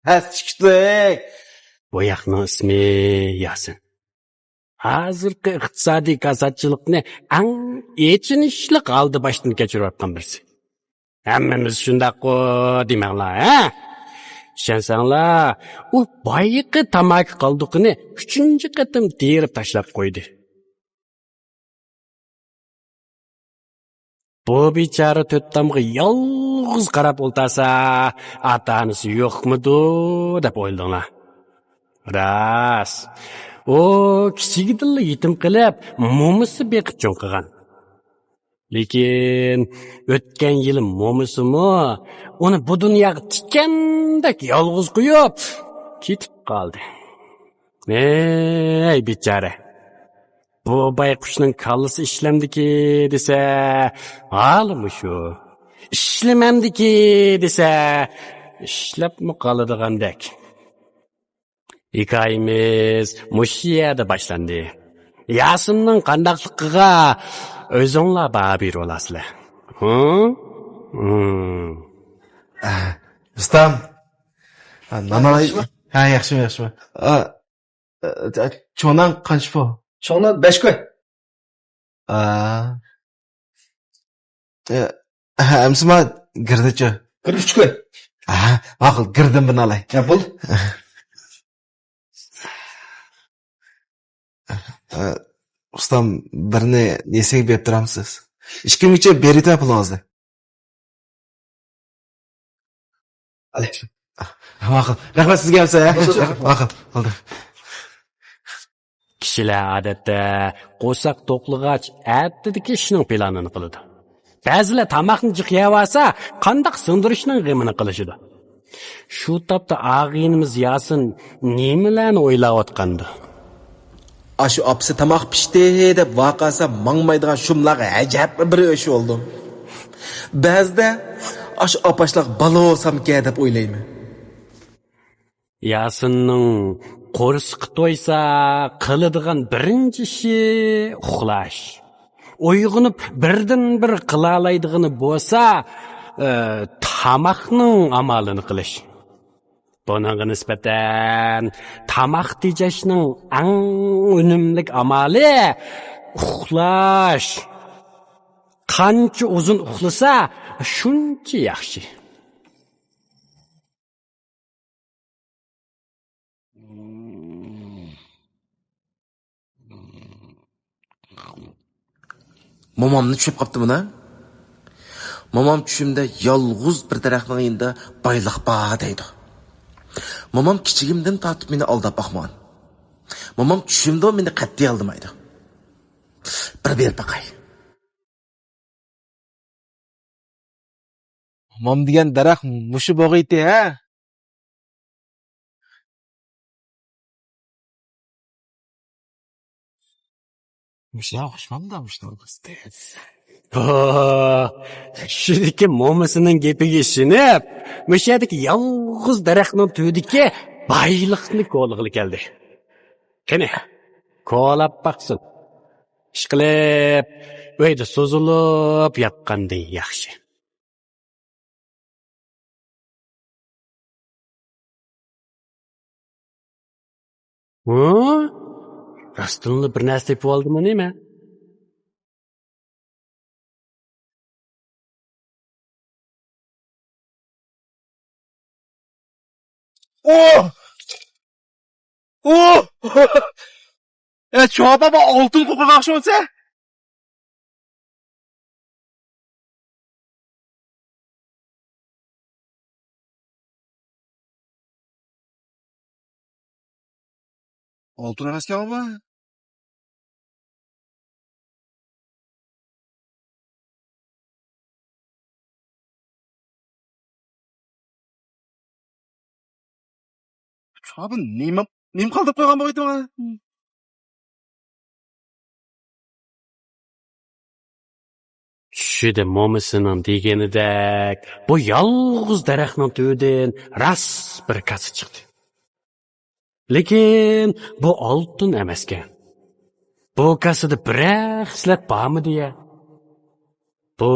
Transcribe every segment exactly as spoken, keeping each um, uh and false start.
پەس چىقىشلىق. بۇ ياقنىڭ ئىسمى ياسىن. ھازىرقى ئىقتىسادىي كاساتچىلىقنى ئەڭ ئېچىنىشلىق ھالدا باشتىن كەچۈرۈۋاتقان بىرسى. ھەممىمىز شۇنداققۇ دېمەڭلار، ھە؟ ئىشەنسەڭلار، ئۇ بايىقى تاماكا قالدۇقىنى ئۈچىنچى قېتىم تېرىپ تاشلاپ قويدى. بۇ بىچارە تۆت تامغا يالغۇز قاراپ ئولتۇرسا، ئاتا-ئانىسى يوقمىدۇ دەپ ئويلىدىڭلار. راست، ئۇ كىچىكىدىنلا يېتىم قېلىپ، مومىسى بېقىپ چوڭ قىلغان. لېكىن ئۆتكەن يىلى مومىسىمۇ ئۇنى بۇ دۇنياغا تىكەندەك يالغۇز قويۇپ كېتىپ قالدى. ھەي، بىچارە! بۇ بايقۇشنىڭ كاللىسى ئىشلەمدىكى دېسە، ھالى مۇشۇ. ئىشلىمەمدىكى دېسە، ئىشلەپمۇ قالىدىغاندەك. ھېكايىمىز مۇشۇ يەردە باشلاندى. ياسىننىڭ قانداقلىقىغا ئۆزۈڭلار باھا بېرىۋالارسىلەر. ھە؟ ھىم. ئۇستام. ھە، نان ئالاي. ھە، ياخشىمۇ، ياخشىمۇ؟ ھە، چوڭنان قانچە پۇ؟ چوڭنان بەش كوي. ئا. ئە، ھە، ئەمسىما گىردىچۇ؟ گىردە ئۈچ كوي. ھە، ماقۇل، گىردىن بىرنى ئالاي. يا، بول. ئە، ئۇستام، بىرنى نېسىگە بېرىپ تۇرامسىز؟ ئىككى كۈنگىچە بېرىۋېتىڭ پۇلىڭىزنى. ئەلەيكۇم. ماقۇل. رەھمەت سىزگە ھەمسايە. ماقۇل، بولدى. كىشىلەر ئادەتتە قورساق توقلىغاچ ئەتىدىكى ئىشنىڭ پىلانىنى قىلىدۇ. بەزىلەر تاماقنى جىق يەۋالسا، قانداق سىڭدۈرۈشنىڭ غېمىنى قىلىشىدۇ. شۇ تاپتا ئاغىنىمىز ياسىن نېمىلەرنى ئويلاۋاتقاندۇ؟ ئاشۇ ئاپىسى تاماق پىشتى دەپ ۋارقىرىسا ماڭمايدىغان شۇملارغا ئەجەبمۇ بىر ئۆچ بولدۇم. بەزىدە ئاشۇ ئاپاشلار بالا بولسامكەن دەپ ئويلايمەن. ياسىننىڭ قورسىقى تويسا قىلىدىغان بىرىنچى ئىشى ئۇخلاش. ئويغىنىپ بىردىنبىر قىلالايدىغىنى بولسا، ئى، تاماقنىڭ ئامالىنى قىلىش. بۇنىڭغا نىسبەتەن تاماق تېجەشنىڭ ئەڭ ئۈنۈملۈك ئامالى ئۇخلاش. قانچە ئۇزۇن ئۇخلىسا، شۇنچە ياخشى. مومامنى چۈشۈپ قاپتىمەن ھە. مومام چۈشۈمدە يالغۇز بىر دەرەخنىڭ يېنىدا بايلىق بار دەيدۇ. مومام كىچىكىمدىن تارتىپ مېنى ئالداپ باقمىغان. مومام چۈشۈمدىمۇ مېنى قەتئىي ئالدىمايدۇ. بىر بېرىپ باقاي. مومام دېگەن دەرەخ مۇشۇ بوغىيتى ھە. مۇشۇ ئوخشىمامدا مۇشۇ. بۇ چۈشىدىكى مومىسىنىڭ گېپىگە ئىشىنىپ، مۇشۇ يەردىكى يالغۇز دەرەخنىڭ تۈۋىدىكى بايلىقنى كولىغىلى كەلدى. قېنى، كولاپ باقسۇن. ئىشقىلىپ، ئۆيدە سوزۇلۇپ ياتقاندىن ياخشى. ھە؟ راستتىنلا بىر نەرسە تېپىۋالدىمۇ نېمە؟ ئۇھ! ئۇھ! ئە، چوپان، بۇ ئالتۇن قوقۇرغاق شۇنسا. ئالتۇن ئەمەسكەن بۇ. چوپان، نېمە، نېمە قالدۇرۇپ قويغان بولغىيتىڭ؟ چۈشىدە مومىسىنىڭ دېگىنىدەك، بۇ يالغۇز دەرەخنىڭ تۈۋىدىن راست بىر كاسا چىقتى. لېكىن بۇ ئالتۇن ئەمەسكەن. بۇ كاسىدا بىرەر خىسلەت بارمىدى يا؟ بۇ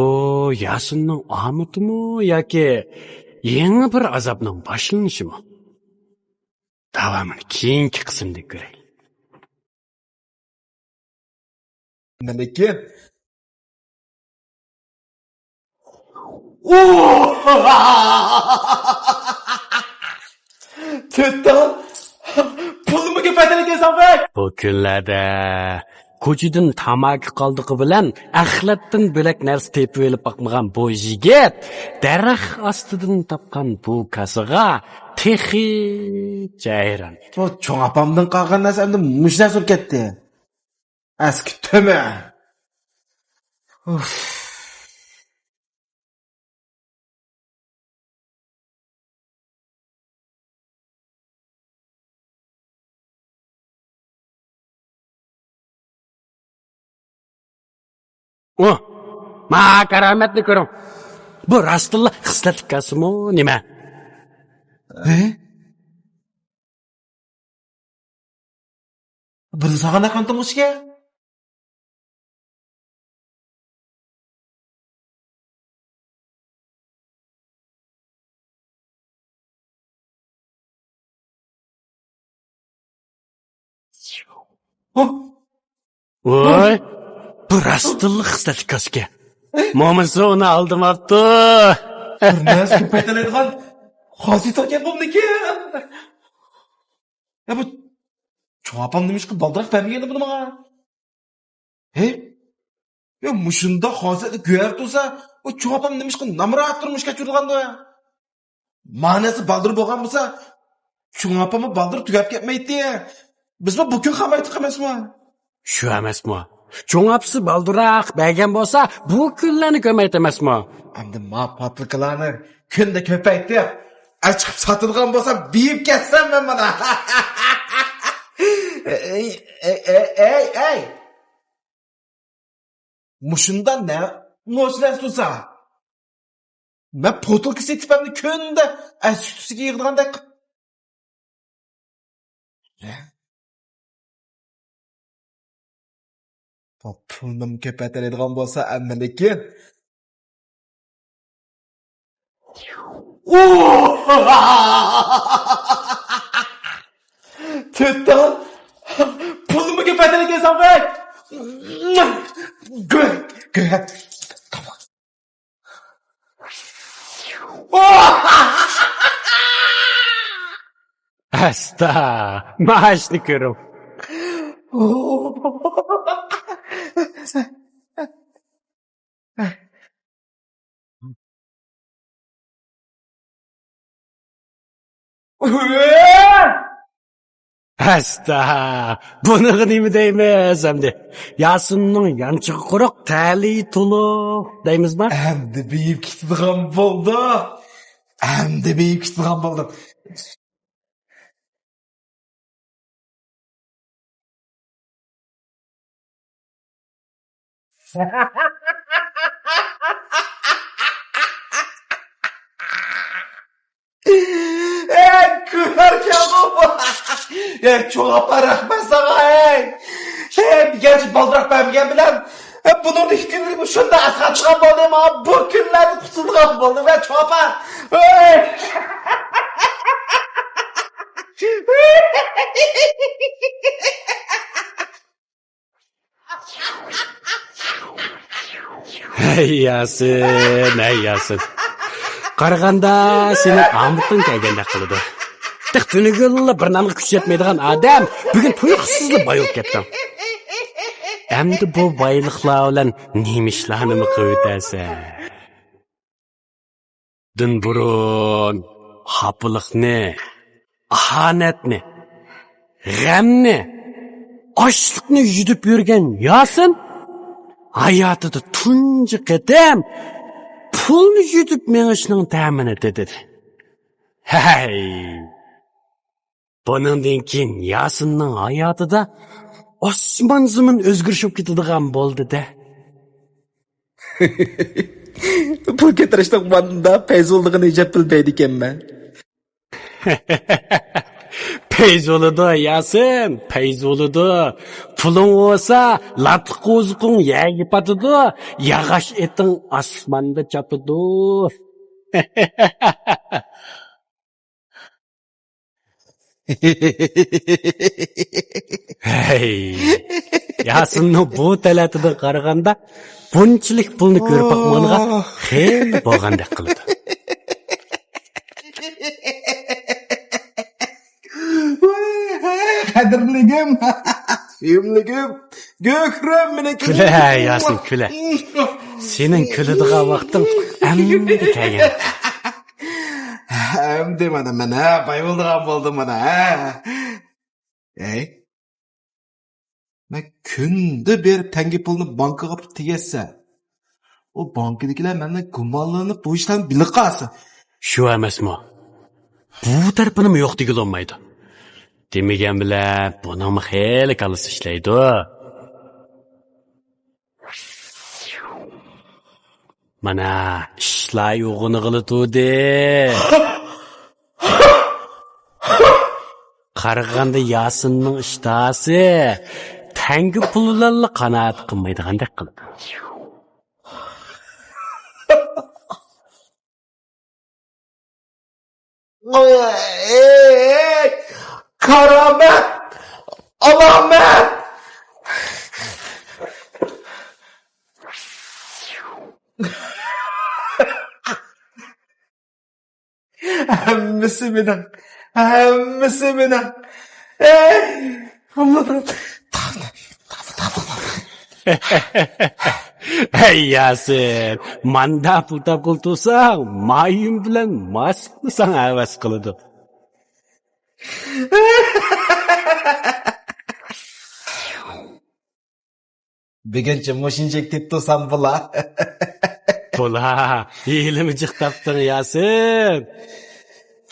ياسىننىڭ ئامىتىمۇ ياكى يېڭى بىر ئازابنىڭ باشلىنىشىمۇ؟ داۋامىنى كېيىنكى قىسىمدا كۆرەيلى. مەلىكە. تۆت تال پۇلمۇ كۆپەيتەلىكەنسەن بەك. بۇ كۈنلەردە كوچىدىن تاماكا قالدۇقى بىلەن ئەخلەتتىن بۆلەك نەرسە تېپىۋېلىپ باقمىغان بۇ يىگىت دەرەخ ئاستىدىن تاپقان بۇ كاسىغا تېخىچە ھەيران. بۇ چوڭ ئاپامدىن قالغان نەرسە ئەمدى مۇشۇ نەرسە بولۇپ كەتتى. ئەسكى تۆمۈر. ئۇف. ئۇ، ما كارامەتنى كۆرۈڭ. بۇ راستتىنلا خىسلەتلىك كاسىمۇ نېمە؟ ھە؟ بۇنى ساغان ئەقىم تۇڭشىكە. ۋوي، بۇ راستتىنلا خىسلەتلىك كاسىكەن. مومىسى ئۇنى ئالدىماپتۇ. بىر نەرسە كۆپەيتەلەيدىغان خاسىيىتى ئىكەن بۇنىڭكى. يا بۇ چوڭ ئاپام نېمىشقا بالدۇراق بەرمىگەندى بۇنى ماڭا؟ ھەي؟ يا مۇشۇنداق خاسىيەتلىك گۆھەر تۇرسا، ئۇ چوڭ ئاپام نېمىشقا نامرات تۇرمۇش كەچۈرىدىغاندۇ؟ مانىسى بالدۇر بولغان بولسا، چوڭ ئاپاممۇ بالدۇر تۈگەپ كەتمەيتتى. بىزمۇ بۇ كۈن قالمايتتۇق ئەمەسمۇ؟ شۇ ئەمەسمۇ؟ چوڭ ئاپىسى بالدۇرراق بەرگەن بولسا، بۇ كۈنلەرنى كۆرمەيتتى ئەمەسمۇ؟ ئەمدى ما پاتلىكىلارنى كۈندە كۆپەيتىپ، ئەچىقىپ ساتىدىغان بولسام، بېيىپ كەتسەم مەن مانا. ئەي، ئەي، ئەي، ئەي، ئەي. مۇشۇنداق نە نوچىلار تۇرسا، مەن پوتۇلكا سېتىپ ئەمدى كۈندە ئەسكى تۈسىگە يىغىدىغاندەك قىپ. بۇ پۇلنىمۇ كۆپەيتەلەيدىغان بولسا ئەمدى لېكىن. تۆت تال پۇلنىمۇ كۆپەيتەلەيدىكەنسەن بەك. گۆ، گۆ. ئاستا، مائاشنى كۆرۈڭ. ئاستا، بۇنىڭغا نېمە دەيمىز ئەمدى؟ ياسىننىڭ يانچۇقى قۇرۇق، تەلىيى تولۇق دەيمىزما؟ ئەمدى بېيىپ كېتىدىغان بولدۇق. ئەمدى بېيىپ كېتىدىغان بولدۇق. ئەي، كۆركەممۇ بۇ؟ ئەي، چوڭ ئاپا، رەھمەت ساڭا، ئەي. ئەي، بىر گەنچە بالدۇراق بەرمىگەن بىلەن، ئەي، بۇنىڭدىن كېيىن شۇنداق ئەسقاتىدىغان بولدى، مانا بۇ كۈنلەردىن قۇتۇلىدىغان بولدۇم، ئەي، چوڭ ئاپا. ئەي. ھەي ياسىن، ھەي ياسىن. قارىغاندا سېنىڭ ئامىتىڭ كەلگەندەك قىلىدۇ. تېخى تۈنۈگۈنلا بىر نانغا كۈچى يەتمەيدىغان ئادەم بۈگۈن تۇيۇقسىزلا باي بولۇپ كەتتىڭ. ئەمدى بۇ بايلىقلار بىلەن نېمە ئىشلارنىمۇ قىلىۋېتەرسەن؟ دىن بۇرۇن خاپىلىقنى، ئاھانەتنى، غەمنى، ئاچلىقنى يۈدۈپ يۈرگەن ياسىن ھاياتىدا تۇنجى قېتىم پۇلنى يۈدۈپ مېڭىشنىڭ تەمىنى تېتىدى. ھەي! بۇنىڭدىن كېيىن ياسىننىڭ ھاياتىدا ئاسمان زېمىن ئۆزگىرىش بولۇپ كېتىدىغان بولدى-دە. پۇل كۆتۈرۈشنىڭ مانداق پەيزى بولىدىغىنىنى ئىجاب بىلمەيدىكەنمەن. پەيزى بولىدۇ، ياسىن، پەيزى بولىدۇ. پۇلۇڭ بولسا، لاتا قوزۇقۇڭ يەرگە پاتىدۇ، ياغاچ ئېتىڭ ئاسماندا چاپىدۇ. ھەي، ياسىننىڭ بۇ تەلەتىدىن قارىغاندا، بۇنچىلىك پۇلنى كۆرۈپ باقمىغىنىغا خېلى بولغاندەك قىلىدۇ. قەدىرلىكىم، سۆيۈملۈكۈم، گۆھىرىم مېنىڭكى. كۈلە، ياسىن، كۈلە. سېنىڭ كۈلىدىغان ۋاقتىڭ ئەمدى كەلگەن. ئەمدى مانا مەن ھە باي بولىدىغان بولدۇم مانا ھە. ئەي، مەن كۈندە بېرىپ تەڭگە پۇلنى بانكىغا تېگەتسە، ئۇ بانكىدىكىلەر مەندىن گۇمانلىنىپ بۇ ئىشلارنى بىلىپ قالسا. شۇ ئەمەسمۇ؟ بۇ تەرىپىنىمۇ يوق دېگىلى بولمايدۇ. دېمىگەن بىلەن بۇنىڭمۇ خېلى كاللىسى ئىشلەيدۇ. مانا ئىشلار يوغىنىغىلى تۇردى. قارىغاندا ياسىننىڭ ئىشتىھاسى تەڭگە پۇل بىلەنلا قانائەت قىلمايدىغاندەك قىلىدۇ. ئەي، كارامەت! ئالامەت! ھەممىسى مېنىڭ، ھەممىسى مېنىڭ. ئەي، ئاللا. ھەي ياسىن، ماندا پۇل تاپقىلى تۇرساڭ، مايۇم بىلەن ماسكىنى ساڭا ھەۋەس قىلىدۇ. بۈگۈنچە مۇشۇنچە تېپىپ تۇرسام بولا. بولا، ھېلىمۇ جىق تاپتىڭ ياسىن.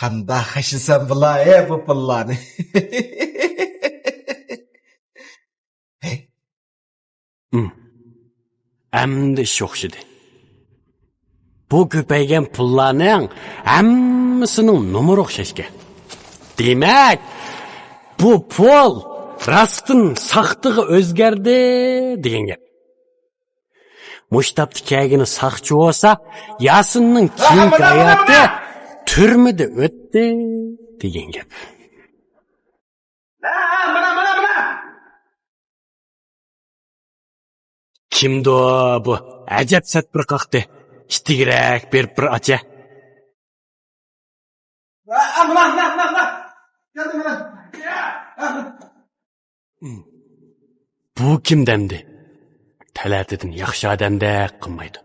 قانداق خەجلىسەم بولا، ئە، بۇ پۇللارنى. ھەي. ئەمدى ئىش ئوخشىدى. بۇ كۆپەيگەن پۇللارنىڭ ھەممىسىنىڭ نومۇرى ئوخشاشكەن. دېمەك، بۇ پۇل راستتىن ساختىغا ئۆزگەردى دېگەن گەپ. مۇشۇ تاپتا كەلگىنى ساقچى بولسا، ياسىننىڭ كېيىنكى ھاياتى تۈرمىدە ئۆتتى دېگەن گەپ. مانا، مانا، مانا، مانا. كىمدۇ بۇ؟ ئەجەب سەت بىر قاقتى. ئىتتىكرەك بېرىپ بىر ئاچە. مانا، مانا، مانا، مانا. كەلدى، مانا. بۇ كىم دەمدى؟ تەلەتىدىن ياخشى ئادەمدەك قىلمايدۇ.